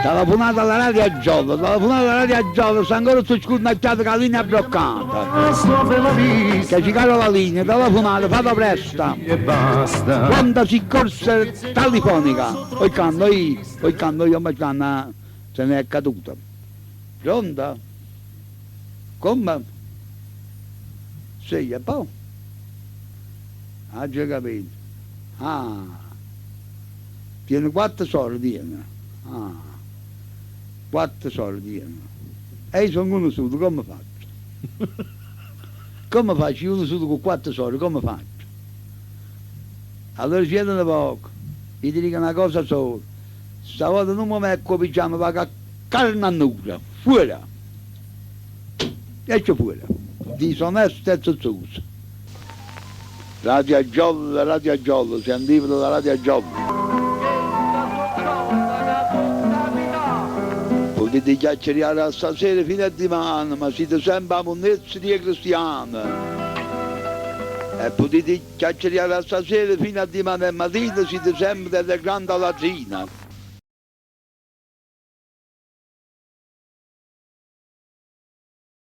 Telefonate alla radio Jolly, telefonate alla radio Jolly, sta ancora stu scurnacchiato cu 'a linea bloccata. Che ci cade la linea, telefonate, fate presto. Pronta soccorso telefonica. Oi canno io, oi canno io, ma canna se ne è caduta. Pronto? Come? Sì, e poi? Aggio capito. Ah. Tiene quatto sore, tiene. Ah. Quatto sore tiene. E io songo uno solo, come faccio? Come faccio? Io uno solo con quatto sore, come faccio? Allora siete nu poco, io ti dico una cosa sola, stavolta nun me metto 'o pigiama, vaco a carne annura, fuori! Esce fuori, disonesto e zuzzuso. Radio Jolly, Radio Jolly, sentite la Radio Jolly. Putite chiacchieriare 'a stasera fino a dimane, ma site sempe 'a munnezza d' 'e cristiane. E putite chiacchieriare 'a stasera fino a dimane matina, site sempe delle grandi latrine.